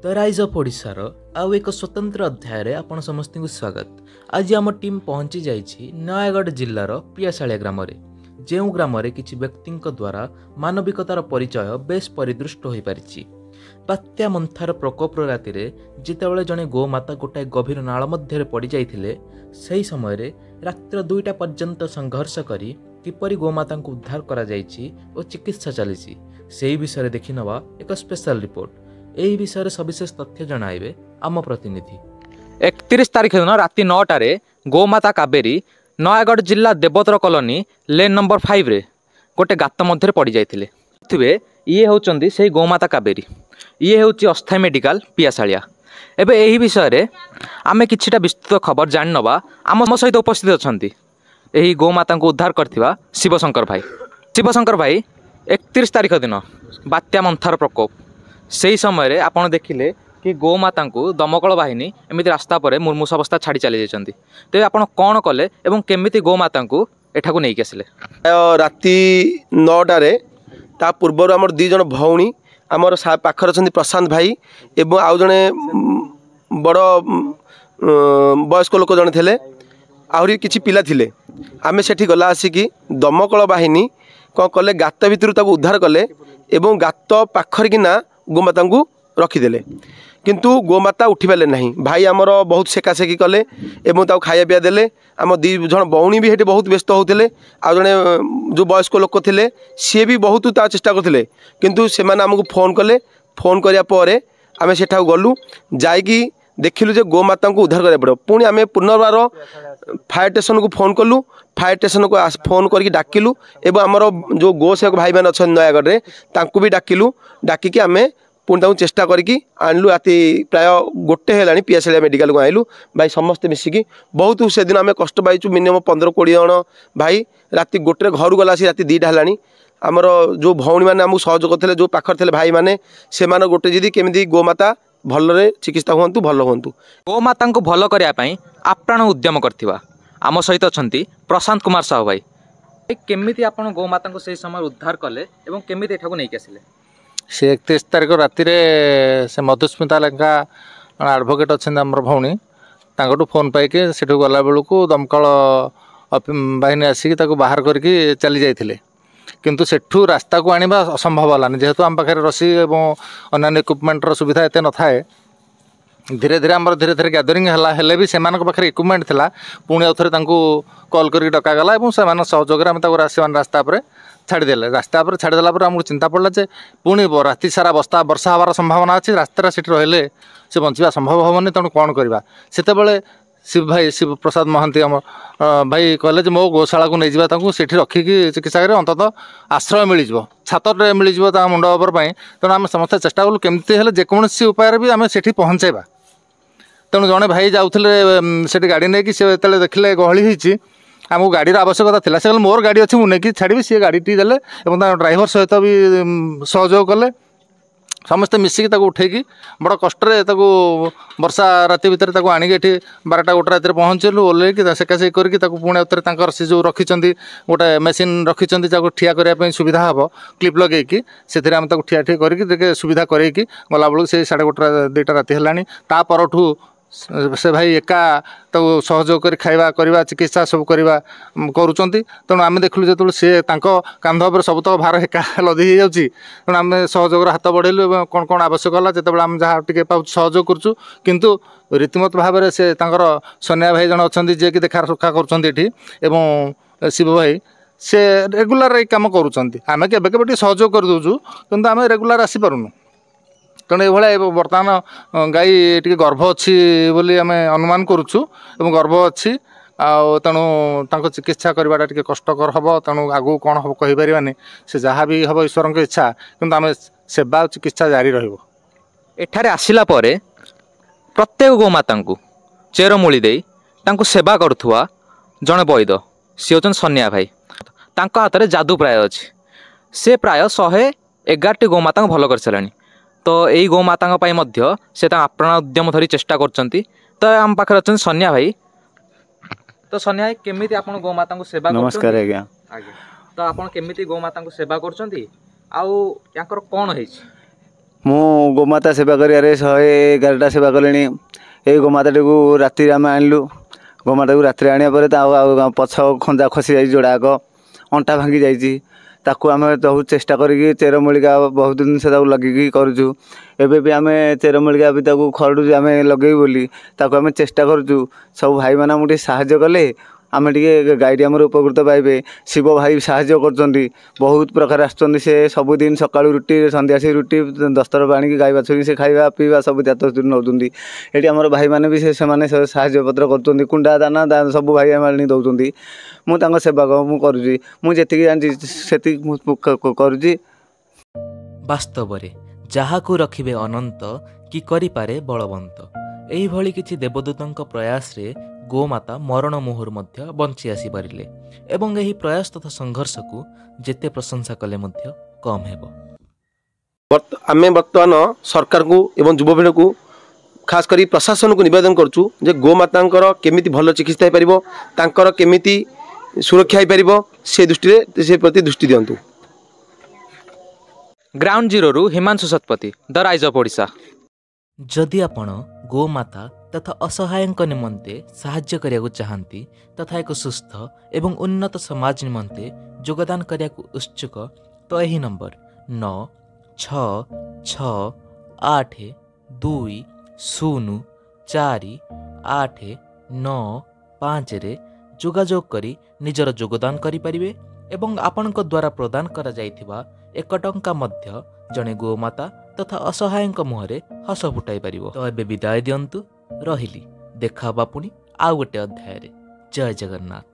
The rise of ଓଡ଼ିଶାର ଆଉ ଏକ ସ୍ୱତନ୍ତ୍ର ଅଧ୍ୟାୟରେ ଆପଣ ସମସ୍ତଙ୍କୁ ସ୍ୱାଗତ। ଆଜି ଆମ ଟିମ୍ ପହଞ୍ଚି ଯାଇଛି ନୟାଗଡ଼ ଜିଲ୍ଲାର ପିଆଶାଳିଆ ଗ୍ରାମରେ, ଯେଉଁ ଗ୍ରାମରେ କିଛି ବ୍ୟକ୍ତିଙ୍କ ଦ୍ୱାରା ମାନବିକତାର ପରିଚୟ ବେଶ୍ ପରିଦୃଷ୍ଟ ହୋଇପାରିଛି। ବାତ୍ୟା ମନ୍ଥାର ପ୍ରକୋପର ରାତିରେ ଯେତେବେଳେ ଜଣେ ଗୋମାତା ଗୋଟାଏ ଗଭୀର ନାଳ ମଧ୍ୟରେ ପଡ଼ିଯାଇଥିଲେ, ସେହି ସମୟରେ ରାତ୍ର 2ଟା ପର୍ଯ୍ୟନ୍ତ ସଂଘର୍ଷ କରି କିପରି ଗୋମାତାଙ୍କୁ ଉଦ୍ଧାର କରାଯାଇଛି ଓ ଚିକିତ୍ସା ଚାଲିଛି, ସେହି ବିଷୟରେ ଦେଖିନେବା ଏକ ସ୍ପେଶାଲ ରିପୋର୍ଟ। ଏହି ବିଷୟରେ ସବିଶେଷ ତଥ୍ୟ ଜଣାଇବେ ଆମ ପ୍ରତିନିଧି। 31 ତାରିଖ ଦିନ ରାତି 9ଟାରେ ଗୋମାତା କାବେରୀ ନୟାଗଡ଼ ଜିଲ୍ଲା ଦେବୋତ୍ତର କଲୋନୀ ଲେନ୍ ନମ୍ବର 5ରେ ଗୋଟେ ଗାତ ମଧ୍ୟରେ ପଡ଼ିଯାଇଥିଲେ। ଥିବେ, ଇଏ ହେଉଛନ୍ତି ସେଇ ଗୋମାତା କାବେରୀ। ଇଏ ହେଉଛି ଅସ୍ଥାୟୀ ମେଡ଼ିକାଲ ପିଆଶାଳିଆ। ଏବେ ଏହି ବିଷୟରେ ଆମେ କିଛିଟା ବିସ୍ତୃତ ଖବର ଜାଣିନେବା। ଆମ ସହିତ ଉପସ୍ଥିତ ଅଛନ୍ତି ଏହି ଗୋମାତାଙ୍କୁ ଉଦ୍ଧାର କରିଥିବା ଶିବଶଙ୍କର ଭାଇ। ଶିବଶଙ୍କର ଭାଇ, 31 ତାରିଖ ଦିନ ବାତ୍ୟା ମନ୍ଥାର ପ୍ରକୋପ, ସେହି ସମୟରେ ଆପଣ ଦେଖିଲେ କି ଗୋମାତାଙ୍କୁ ଦମକଳ ବାହିନୀ ଏମିତି ରାସ୍ତା ପରେ ମୁର୍ମୁଷ ଅବସ୍ଥା ଛାଡ଼ି ଚାଲି ଯାଇଛନ୍ତି। ତେବେ ଆପଣ କ'ଣ କଲେ ଏବଂ କେମିତି ଗୋମାତାଙ୍କୁ ଏଠାକୁ ନେଇକି ଆସିଲେ? ପ୍ରାୟ ରାତି 9ଟାରେ, ତା ପୂର୍ବରୁ ଆମର 2 ଜଣ ଭଉଣୀ ଆମର ପାଖରେ ଅଛନ୍ତି, ପ୍ରଶାନ୍ତ ଭାଇ ଏବଂ ଆଉ ଜଣେ ବଡ଼ ବୟସ୍କ ଲୋକ ଜଣେ ଥିଲେ, ଆହୁରି କିଛି ପିଲା ଥିଲେ। ଆମେ ସେଠି ଗଲା ଆସିକି ଦମକଳ ବାହିନୀ କ'ଣ କଲେ, ଗାତ ଭିତରୁ ତାକୁ ଉଦ୍ଧାର କଲେ ଏବଂ ଗାତ ପାଖରେ କିନା ଗୋମାତାଙ୍କୁ ରଖିଦେଲେ। କିନ୍ତୁ ଗୋମାତା ଉଠିପାରିଲେ ନାହିଁ। ଭାଇ ଆମର ବହୁତ ସେକାସେକି କଲେ ଏବଂ ତାକୁ ଖାଇବା ପିଇବା ଦେଲେ। ଆମ 2 ଜଣ ଭଉଣୀ ବି ସେଠି ବହୁତ ବ୍ୟସ୍ତ ହେଉଥିଲେ, ଆଉ ଜଣେ ଯେଉଁ ବୟସ୍କ ଲୋକ ଥିଲେ ସିଏ ବି ବହୁତ ତା ଚେଷ୍ଟା କରୁଥିଲେ। କିନ୍ତୁ ସେମାନେ ଆମକୁ ଫୋନ୍ କଲେ। ଫୋନ୍ କରିବା ପରେ ଆମେ ସେଠାକୁ ଗଲୁ, ଯାଇକି ଦେଖିଲୁ ଯେ ଗୋମାତାଙ୍କୁ ଉଦ୍ଧାର କରିବାକୁ ପଡ଼ିବ। ପୁଣି ଆମେ ପୁନର୍ବାର ଫାୟାର ଷ୍ଟେସନକୁ ଫୋନ୍ କଲୁ। ଫାୟାର ଷ୍ଟେସନକୁ ଫୋନ୍ କରିକି ଡାକିଲୁ ଏବଂ ଆମର ଯେଉଁ ଗୋ ସେବକ ଭାଇମାନେ ଅଛନ୍ତି ନୟାଗଡ଼ରେ, ତାଙ୍କୁ ବି ଡାକିଲୁ। ଡାକିକି ଆମେ ପୁଣି ତାଙ୍କୁ ଚେଷ୍ଟା କରିକି ଆଣିଲୁ। ରାତି ପ୍ରାୟ 1 ହେଲାଣି ପିଆଶାଳିଆ ମେଡ଼ିକାଲକୁ ଆଣିଲୁ। ଭାଇ ସମସ୍ତେ ମିଶିକି ବହୁତ ସେଦିନ ଆମେ କଷ୍ଟ ପାଇଛୁ। ମିନିମମ୍ 15-20 ଜଣ ଭାଇ ରାତି 1ରେ ଘରୁ ଗଲା ଆସି ରାତି 2ଟା ହେଲାଣି। ଆମର ଯେଉଁ ଭଉଣୀମାନେ ଆମକୁ ସହଯୋଗ କରିଥିଲେ, ଯେଉଁ ପାଖରେ ଥିଲେ ଭାଇମାନେ, ସେମାନେ ଗୋଟେ ଯଦି କେମିତି ଗୋମାତା ଭଲରେ ଚିକିତ୍ସା ହୁଅନ୍ତୁ, ଭଲ ହୁଅନ୍ତୁ। ଗୋମାତାଙ୍କୁ ଭଲ କରିବା ପାଇଁ ଆପ୍ରାଣ ଉଦ୍ୟମ କରିଥିବା ଆମ ସହିତ ଅଛନ୍ତି ପ୍ରଶାନ୍ତ କୁମାର ସାହୁ ଭାଇ। କେମିତି ଆପଣ ଗୋମାତାଙ୍କୁ ସେହି ସମୟରେ ଉଦ୍ଧାର କଲେ ଏବଂ କେମିତି ଏଠାକୁ ନେଇକି ଆସିଲେ? ସେ 31 ତାରିଖ ରାତିରେ ସେ ମଧୁସ୍ମିତା ଲେଙ୍କା ଆଡ଼ଭୋକେଟ୍ ଅଛନ୍ତି ଆମର ଭଉଣୀ, ତାଙ୍କଠୁ ଫୋନ୍ ପାଇକି ସେଠୁ ଗଲାବେଳକୁ ଦମକଳ ବାହିନୀ ଆସିକି ତାକୁ ବାହାର କରିକି ଚାଲି ଯାଇଥିଲେ। କିନ୍ତୁ ସେଠୁ ରାସ୍ତାକୁ ଆଣିବା ଅସମ୍ଭବ ହେଲାନି, ଯେହେତୁ ଆମ ପାଖରେ ରସି ଏବଂ ଅନ୍ୟାନ୍ୟ ଇକ୍ୱିପମେଣ୍ଟର ସୁବିଧା ଏତେ ନଥାଏ। ଧୀରେ ଧୀରେ ଆମର ଧୀରେ ଧୀରେ ଗ୍ୟାଦରିଂ ହେଲା, ହେଲେ ବି ସେମାନଙ୍କ ପାଖରେ ଇକ୍ୱିପମେଣ୍ଟ ଥିଲା। ପୁଣି ଆଉ ଥରେ ତାଙ୍କୁ କଲ୍ କରିକି ଡକାଗଲା ଏବଂ ସେମାନଙ୍କ ସହଯୋଗରେ ଆମେ ତାକୁ ସେମାନେ ରାସ୍ତା ଉପରେ ଛାଡ଼ିଦେଲେ। ରାସ୍ତା ଉପରେ ଛାଡ଼ିଦେଲା ପରେ ଆମକୁ ଚିନ୍ତା ପଡ଼ିଲା ଯେ ପୁଣି ରାତି ସାରା ବର୍ଷା ହେବାର ସମ୍ଭାବନା ଅଛି, ରାସ୍ତାରେ ସେଠି ରହିଲେ ସେ ବଞ୍ଚିବା ସମ୍ଭବ ହେବନି, ତେଣୁ କ'ଣ କରିବା? ସେତେବେଳେ ଶିବ ଭାଇ, ଶିବ ପ୍ରସାଦ ମହାନ୍ତି ଆମ ଭାଇ କହିଲେ ଯେ ମୋ ଗୋଶାଳାକୁ ନେଇଯିବା, ତାଙ୍କୁ ସେଠି ରଖିକି ଚିକିତ୍ସା କରି ଅନ୍ତତଃ ଆଶ୍ରୟ ମିଳିଯିବ, ଛାତରେ ମିଳିଯିବ ତା ମୁଣ୍ଡ ଉପର ପାଇଁ। ତେଣୁ ଆମେ ସମସ୍ତେ ଚେଷ୍ଟା କଲୁ କେମିତି ହେଲେ ଯେକୌଣସି ଉପାୟରେ ବି ଆମେ ସେଠି ପହଞ୍ଚାଇବା। ତେଣୁ ଜଣେ ଭାଇ ଯାଉଥିଲେ ସେଠି ଗାଡ଼ି ନେଇକି, ସେ ଯେତେବେଳେ ଦେଖିଲେ ଗହଳି ହେଇଛି, ଆମକୁ ଗାଡ଼ିର ଆବଶ୍ୟକତା ଥିଲା, ସେ କହିଲେ ମୋର ଗାଡ଼ି ଅଛି, ମୁଁ ନେଇକି ଛାଡ଼ିବି। ସିଏ ଗାଡ଼ିଟି ଦେଲେ ଏବଂ ତାଙ୍କ ଡ୍ରାଇଭର ସହିତ ବି ସହଯୋଗ କଲେ। ସମସ୍ତେ ମିଶିକି ତାକୁ ଉଠେଇକି ବଡ଼ କଷ୍ଟରେ ତାକୁ ବର୍ଷା ରାତି ଭିତରେ ତାକୁ ଆଣିକି ଏଠି 12ଟା 1 ରାତିରେ ପହଞ୍ଚିଲୁ। ଓହ୍ଲେଇକି ସେକାସେକି କରିକି ତାକୁ ପୁଣି ଆଉଥରେ ତାଙ୍କର ସେ ଯେଉଁ ରଖିଛନ୍ତି ଗୋଟେ ମେସିନ୍ ରଖିଛନ୍ତି, ତାକୁ ଠିଆ କରିବା ପାଇଁ ସୁବିଧା ହେବ କ୍ଲିପ୍ ଲଗେଇକି, ସେଥିରେ ଆମେ ତାକୁ ଠିଆ ଠିଆ କରିକି ଟିକେ ସୁବିଧା କରେଇକି ଗଲାବେଳକୁ ସେଇ 1:30 2ଟା ରାତି ହେଲାଣି। ତା ପରଠୁ ସେ ଭାଇ ଏକା ତାକୁ ସହଯୋଗ କରି ଖାଇବା କରିବା, ଚିକିତ୍ସା ସବୁ କରିବା କରୁଛନ୍ତି। ତେଣୁ ଆମେ ଦେଖିଲୁ ଯେତେବେଳେ ସିଏ ତାଙ୍କ କାନ୍ଧ ଉପରେ ସବୁତକ ଭାର ଏକା ଲଦି ହେଇଯାଉଛି, ତେଣୁ ଆମେ ସହଯୋଗର ହାତ ବଢ଼େଇଲୁ ଏବଂ କ'ଣ କ'ଣ ଆବଶ୍ୟକ ହେଲା ଯେତେବେଳେ ଆମେ ଯାହା ଟିକେ ପାଉଛୁ ସହଯୋଗ କରୁଛୁ। କିନ୍ତୁ ରୀତିମତ ଭାବରେ ସେ ତାଙ୍କର ସନିଆ ଭାଇ ଜଣେ ଅଛନ୍ତି, ଯିଏକି ଦେଖା ରଖା କରୁଛନ୍ତି ଏଠି, ଏବଂ ଶିବ ଭାଇ ସେ ରେଗୁଲାର ଏଇ କାମ କରୁଛନ୍ତି। ଆମେ କେବେ କେବେ ଟିକେ ସହଯୋଗ କରିଦେଉଛୁ, କିନ୍ତୁ ଆମେ ରେଗୁଲାର ଆସିପାରୁନୁ। ତେଣୁ ଏଇଭଳିଆ ବର୍ତ୍ତମାନ ଗାଈ ଟିକେ ଗର୍ଭ ଅଛି ବୋଲି ଆମେ ଅନୁମାନ କରୁଛୁ ଏବଂ ଗର୍ଭ ଅଛି, ଆଉ ତେଣୁ ତାଙ୍କ ଚିକିତ୍ସା କରିବାଟା ଟିକେ କଷ୍ଟକର ହେବ। ତେଣୁ ଆଗକୁ କ'ଣ ହେବ କହିପାରିବାନି, ସେ ଯାହା ବି ହେବ ଈଶ୍ୱରଙ୍କ ଇଚ୍ଛା, କିନ୍ତୁ ଆମେ ସେବା ଚିକିତ୍ସା ଜାରି ରହିବ। ଏଠାରେ ଆସିଲା ପରେ ପ୍ରତ୍ୟେକ ଗୋମାତାଙ୍କୁ ଚେରମୂଳି ଦେଇ ତାଙ୍କୁ ସେବା କରୁଥିବା ଜଣେ ବୈଦ, ସିଏ ହେଉଛନ୍ତି ସନିଆ ଭାଇ। ତାଙ୍କ ହାତରେ ଯାଦୁ ପ୍ରାୟ ଅଛି। ସେ ପ୍ରାୟ 111ଟି ଗୋମାତାଙ୍କୁ ଭଲ କରିସାରିଲାଣି। ତ ଏଇ ଗୋମାତାଙ୍କ ପାଇଁ ମଧ୍ୟ ସେ ତାଙ୍କ ଆପ୍ରାଣ ଉଦ୍ୟମ ଧରି ଚେଷ୍ଟା କରୁଛନ୍ତି। ତ ଆମ ପାଖରେ ଅଛନ୍ତି ସନିଆ ଭାଇ। ତ ସନିଆ ଭାଇ, କେମିତି ଆପଣ ଗୋମାତାଙ୍କୁ ସେବା? ନମସ୍କାର ଆଜ୍ଞା। ଆଜ୍ଞା, ତ ଆପଣ କେମିତି ଗୋମାତାଙ୍କୁ ସେବା କରୁଛନ୍ତି ଆଉ ୟାଙ୍କର କ'ଣ ହେଇଛି? ମୁଁ ଗୋମାତା ସେବା କରିବାରେ 111ଟା ସେବା କଲିଣି। ଏଇ ଗୋମାତାଟିକୁ ରାତିରେ ଆମେ ଆଣିଲୁ। ଗୋମାତାକୁ ରାତିରେ ଆଣିବା ପରେ ତା ଆଉ ପଛ ଖଞ୍ଜା ଖସି ଯାଇଛି, ଯୋଡ଼ାକ ଅଣ୍ଟା ଭାଙ୍ଗି ଯାଇଛି। ତାକୁ ଆମେ ବହୁତ ଚେଷ୍ଟା କରିକି ଚେରମୂଳିକା ବହୁତ ଜିନିଷ ତାକୁ ଲଗେଇକି କରୁଛୁ। ଏବେ ବି ଆମେ ଚେରମୂଳିକା ବି ତାକୁ ଖରଡ଼ୁଛୁ ଆମେ ଲଗେଇବୁ ବୋଲି, ତାକୁ ଆମେ ଚେଷ୍ଟା କରୁଛୁ। ସବୁ ଭାଇମାନେ ଆମକୁ ଟିକେ ସାହାଯ୍ୟ କଲେ ଆମେ ଟିକେ ଗାଈଟି ଆମର ଉପକୃତ ପାଇବେ। ଶିବ ଭାଇ ସାହାଯ୍ୟ କରୁଛନ୍ତି, ବହୁତ ପ୍ରକାର ଆସୁଛନ୍ତି। ସେ ସବୁଦିନ ସକାଳୁ ରୁଟି, ସନ୍ଧ୍ୟା ସେ ରୁଟି 10 ଥର ଆଣିକି ଗାଈ ବାଛୁରୀ ସେ ଖାଇବା ପିଇବା ସବୁ ଦାୟିତ୍ୱ ନେଉଛନ୍ତି। ଏଠି ଆମର ଭାଇମାନେ ବି ସେମାନେ ସାହାଯ୍ୟ ପତ୍ର କରୁଛନ୍ତି, କୁଣ୍ଡା ଦାନା ସବୁ ଭାଇ ଆଣି ଦେଉଛନ୍ତି। ମୁଁ ତାଙ୍କ ସେବା ମୁଁ କରୁଛି, ମୁଁ ଯେତିକି ଜାଣିଛି ସେତିକି ମୁଁ କରୁଛି। ବାସ୍ତବରେ ଯାହାକୁ ରଖିବେ ଅନନ୍ତ କି କରିପାରେ ବଳବନ୍ତ। ଏହିଭଳି କିଛି ଦେବଦୂତଙ୍କ ପ୍ରୟାସରେ ଗୋମାତା ମରଣ ମୁହଁରୁ ମଧ୍ୟ ବଞ୍ଚି ଆସିପାରିଲେ ଏବଂ ଏହି ପ୍ରୟାସ ତଥା ସଂଘର୍ଷକୁ ଯେତେ ପ୍ରଶଂସା କଲେ ମଧ୍ୟ କମ୍ ହେବ। ଆମେ ବର୍ତ୍ତମାନ ସରକାରଙ୍କୁ ଏବଂ ଯୁବପିଢ଼ିକୁ, ଖାସ କରି ପ୍ରଶାସନକୁ ନିବେଦନ କରୁଛୁ ଯେ ଗୋମାତାଙ୍କର କେମିତି ଭଲ ଚିକିତ୍ସା ହେଇପାରିବ, ତାଙ୍କର କେମିତି ସୁରକ୍ଷା ହେଇପାରିବ, ସେ ଦୃଷ୍ଟିରେ ସେ ପ୍ରତି ଦୃଷ୍ଟି ଦିଅନ୍ତୁ। ଗ୍ରାଉଣ୍ଡ ଜିରୋରୁ Himanshu Satapathy, the rise of Odisha. ଯଦି ଆପଣ ଗୋମାତା ତଥା ଅସହାୟଙ୍କ ନିମନ୍ତେ ସାହାଯ୍ୟ କରିବାକୁ ଚାହାନ୍ତି ତଥା ଏକ ସୁସ୍ଥ ଏବଂ ଉନ୍ନତ ସମାଜ ନିମନ୍ତେ ଯୋଗଦାନ କରିବାକୁ ଉତ୍ସୁକ, ତ ଏହି ନମ୍ବର 9 6 6 8 2 0 4 8 9 5ରେ ଯୋଗାଯୋଗ କରି ନିଜର ଯୋଗଦାନ କରିପାରିବେ ଏବଂ ଆପଣଙ୍କ ଦ୍ୱାରା ପ୍ରଦାନ କରାଯାଇଥିବା 1 ଟଙ୍କା ମଧ୍ୟ ଜଣେ ଗୋମାତା ତଥା ଅସହାୟଙ୍କ ମୁହଁରେ ହସ ଫୁଟାଇ ପାରିବ। ତ ଏବେ ବିଦାୟ ଦିଅନ୍ତୁ, ରହିଲି। ଦେଖା ହେବା ପୁଣି ଆଉ ଗୋଟେ ଅଧ୍ୟାୟରେ। ଜୟ ଜଗନ୍ନାଥ।